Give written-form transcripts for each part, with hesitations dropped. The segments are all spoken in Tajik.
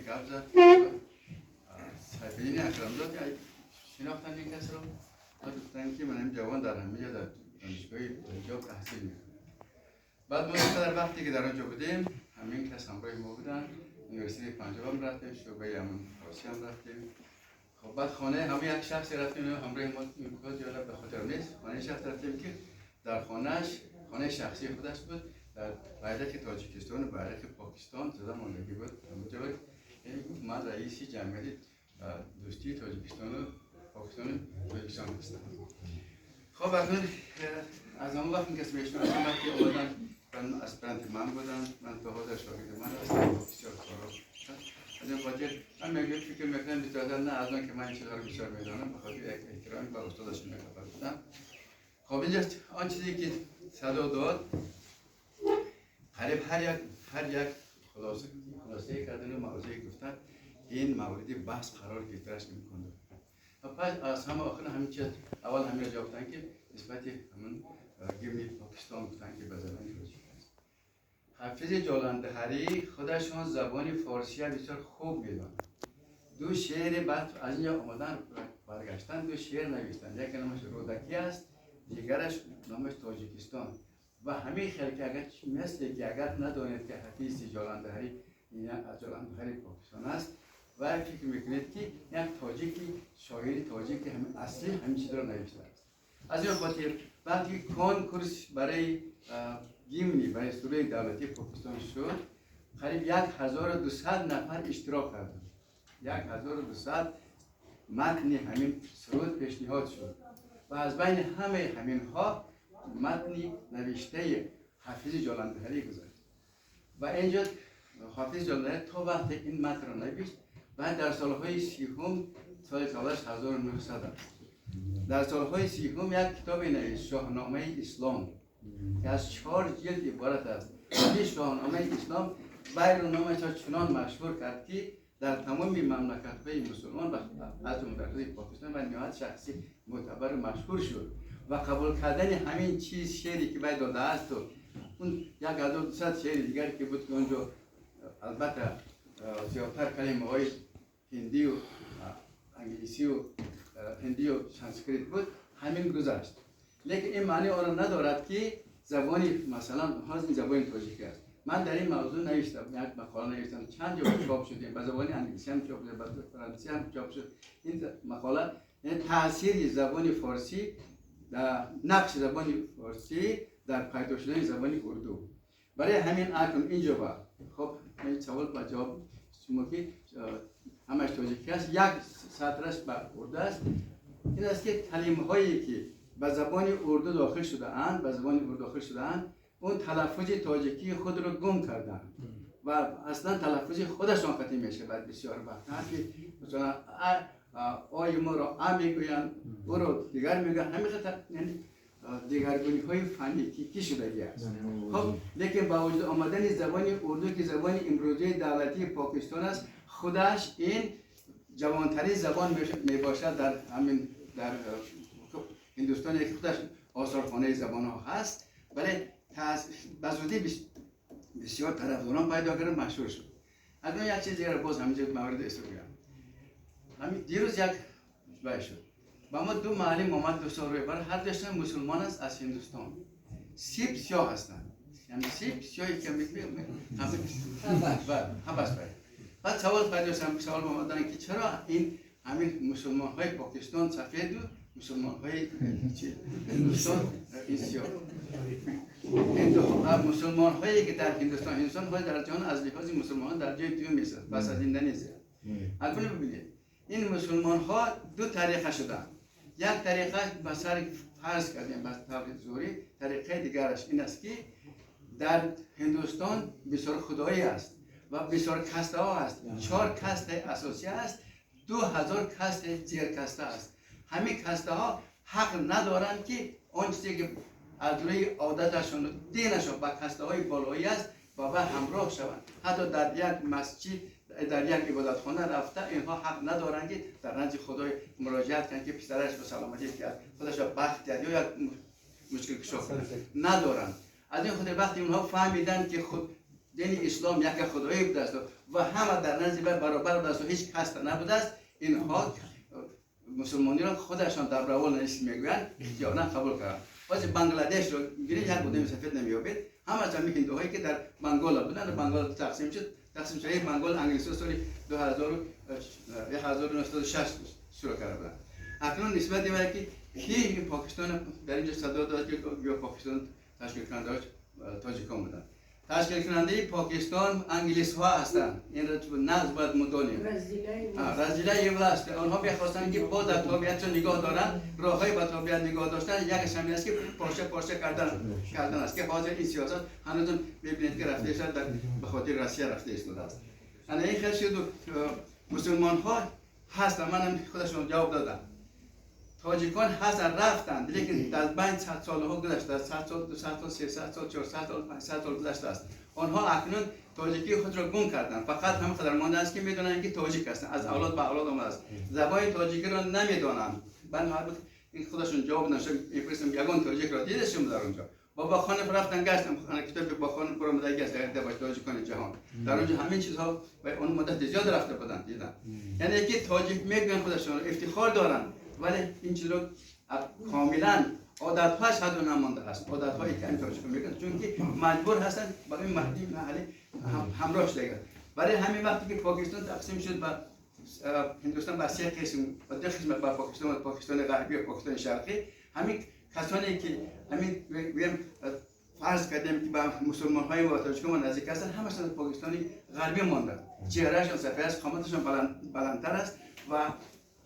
گپ زد. سیف‌الدین اکرمزاد شناختن این کس رو. بعد گفتن که من هم جوان در همینجا در دانشگاه پنجاب تحصیل میکنم. بعد ما در وقتی که در آنجا بودیم، همین کس همراه ما بودن. University پنجاب هم رفتیم، شعبه همون فارسی هم رفتیم. خب، بعد خانه همه یک شخصی رفتیم همراه ما، این جالب به خاطر نیست. خانه شخص رفتیم که در خانهش، خانه شخصی خودش بود، در بیرق تاجیکستان و بیرق پاکستان زده ماندگی بود. اونجا بود. یعنی گفت من رئیس جمعیت دوستی تاجیکستان و پاکستان و تاجیکستان هستم. خب، اکنون از آن وقت این کس میشناسم. وقتی آمدن من aspirant من بودن، من تا حاضر شاگرد من هستم. بسیار کارا از این خاطر من میگم فکر میکنم بسیار، نه از آن که من این چیزها رو بسیار میدانم، به خاطر یک احترامی به استادشون میگفتم. خب، اینجا آن چیزی که صدا داد، قریب هر یک خلاصه کردن و موضوعی گفتن، این مورد بحث قرار گرفتنش امکان داره. و پس از همه آخر همین چیز اول همین را گفتن که نسبت همون گیمنی پاکستان گفتن که به زبان تاجیک است. حافظ جالندهری خودشان زبان فارسی بسیار خوب میدانند. دو شعر، بعد از اینجا آمدن برگشتن، دو شعر نوشتن. یک نامش رودکی است، دیگرش نامش تاجیکستان. و همین خیلی که اگر مثل که اگر ندانید که حفیظ جالندهری این از جالندهری پاکستان است و فکر میکنید که یک تاجیکی، شاعر تاجیک هم اصلی همین چیز را نوشته است. از این خاطر وقتی کنکورس برای گیمنی، برای سروده دولتی پاکستان شد، قریب 1200 نفر اشتراک کردند. 1200 متن همین سرود پیشنهاد شد و از بین همه همین ها متنی نوشته حفیظ جالندهری گذاشت. و اینجا حافظ جالندهری تا وقت این متن را نوشت، بعد در سالهای سیهم، سال تولدش 1900 است، در سالهای سیهم یک کتاب نوشت، شاهنامه اسلام، که از چهار جلد عبارت است. این شاهنامه اسلام نامش را چنان مشهور کرد که در تمام مملکت های مسلمان و از جمله در پاکستان و نهایت شخصی معتبر و مشهور شد. و قبول کردن همین چیز، شعری که باید داده است و اون 1200 شعر دیگر که بود که اونجا البته زیادتر کلمه های هندی و انگلیسی و هندی و سانسکریت بود، همین گذشت. لیکن این معنی آن را ندارد که زبانی مثلا این زبان تاجیکی است. من در این موضوع نوشتم، یک مقاله نوشتم، چند جا چاپ شد، به زبان انگلیسی هم چاپ شد، به فرانسه هم چاپ شد این مقاله. یعنی تاثیر زبان فارسی در نقش زبان فارسی در پیدا شدن زبان اردو. برای همین اکنون اینجا با خب این سوال با جواب شما که همش تاجیکی است، یک سطرش به اردو است، این است که کلمه هایی که به زبان اردو داخل شده اند، به زبان اردو داخل شده اند، اون تلفظ تاجیکی خود رو گم کردن و اصلا تلفظ خودشان قطعی میشه. بعد بسیار وقت که مثلا آی ما را ا میگوین، او رو دیگر میگن، همین خطر، یعنی دیگرگونی های فنیتیکی شدگی است. خب، لیکن با وجود آمدن زبان اردو که زبان امروزی دولتی پاکستان است، خودش این جوانترین زبان میباشد در همین در هندوستان که خودش آثارخانه زبان ها هست، ولی به زودی بسیار طرفداران پیدا کرد، مشهور شد. اکنون یک چیز دیگر باز همینجا مورد استفاده، همین دیروز یک بای شد با ما. دو معلم آمد 2 سال روی بر، هر دوشان مسلمان است، از هندوستان، سیب سیاه هستند، یعنی سیب سیاهی که میگه هم بس. بعد سوال پیدا شد، سوال آمدن که چرا این همین مسلمان های پاکستان سفید و مسلمان های هندوستان این سیاه؟ مسلمان هایی که در هندوستان، هندوستان خود در جهان از لحاظ مسلمان در جای دوم است پس از اندونزیا. اکنون ببینید، این مسلمان ها دو طریقه شدن. یک طریقه به سر فرض کردیم به طور زوری، طریقه دیگرش این است که در هندوستان بسیار خدایی است و بسیار کسته ها است. چهار کست اساسی است، 2000 کست زیر کسته است. همین کسته ها حق ندارند که آن چیزی که از روی عادتشون و دینشون به کسته های بالایی است با و همراه شوند. حتی در یک مسجد، در یک عبادتخانه رفته، اینها حق ندارند که در نزد خدای مراجعت کنند که پسرش به سلامتی که خودش بخت داد یا یک مشکل کشا ندارند. از این خاطر وقتی اونها فهمیدن که خود Дини ислом як худоӣ будааст ва ҳама дар назди баробар будааст ва ҳеҷ кас набудааст. Инҳо мусулмониро худашон дар равол нест мегӯянд, ихтиёран қабул карданд. Боз Бангладешро бинед, як одами сафед намеёбед. Ҳама аз ҳамин ҳиндуҳое ки дар Бангола буданд, Бангол тақсим шуд. Тақсим шудаи Бангол англисҳо соли 1906 шурӯъ карда буданд. Акнун нисбат ба ки ки Покистон дар инҷо садо дод ки ё Покистон ташкилкунандаҳош тоҷикон буданд. Ташкилкунандаи Покистон англисҳо ҳастанд. Инро нағз бояд мудонем. Разделяй власть. Онҳо мехостанд ки боз дар тобеиятшон нигоҳ доранд. Роҳҳои ба тобеият нигоҳ доштан якаш ҳамин аст, ки порча порча кардан аст, ки ҳозир ин сиёсат ҳанӯзам мебинед, ки рафта истода, ба хотири Россия рафта истодааст. Ана ин хел шуд. Мусулмонҳо ҳастанд, манам худашон ҷавоб додам. Тоҷикон ҳастанд, рафтанд, лекин дар байн 100 солҳо гузаштааст, 100 сол, 200 сол, 300 сол, 400 сол, 500 сол гузаштааст. Онҳо акнун тоҷикии худро гум карданд. Фақат ҳам қадар мондааст, ки медонанд, ки тоҷик ҳастанд, аз авлод ба авлод омадааст. Забони тоҷикиро намедонанд. Баъд ин худашон ҷавоб доданд. Мепурсам, ягон тоҷикро дида шумо дар онҷо? Бо Бохонов рафтан, гаштам, китоби Бохонов баромадаги аст дар тоҷикони ҷаҳон. Дар онҷо ҳамин чизҳо ва он муддати зиёд рафта буданд, диданд. Яъне ки тоҷик мегӯянд, худашон ифтихор доранд, вале ин чизро комилан одатҳояш ҳаду намондааст. Одатҳое ки ҳамин тоҷикон мекунанд, чунки маҷбур ҳастанд ба ин маҳди маҳаллӣ ҳамроҳ шудаганд. Барои ҳамин вақте ки Покистон тақсим шуд ба Ҳиндустон ба се қисм, ба ду қисм, ба Покистон, Покистони ғарбӣ ва Покистони шарқӣ, ҳамин касоне ки ҳамин гӯем фарз кардем, ки ба мусулмонҳои ва тоҷикон наздик ҳастанд, ҳамашон аз Покистони ғарбӣ монданд. Чеҳраашон сафед аст, қоматашон баландтар аст ва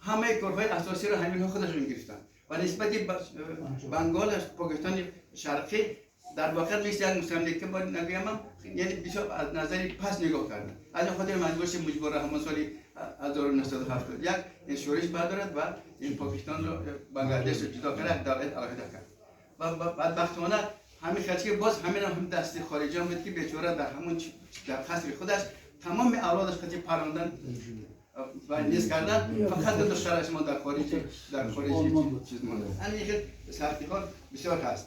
ҳамаи корҳои асосиро ҳаминҳо худашон гирифтанд. Ва нисбати Бангол, Покистони шарқӣ дар воқеъ мисли як мустамлика нагӯям, яъне бисёр аз назари пас нигоҳ карданд. Аз ин хотир маҷбур шуд Муҷибур Раҳмон соли 1971 ин шӯриш бардорад ва ин Покистонро, Бангладешро ҷудо кард, як давлат алоҳида кард. Ва бадбахтона ҳамин хел ки боз ҳамин ҳам дасти хориҷиён буд, ки бечора дар ҳамон дар қасри худаш тамоми авлодаш қати парондан ва низ кардан, фақат ду духтараш мо дар хориҷи чиз монда. Ани хел сахтиҳо бисёр ҳаст.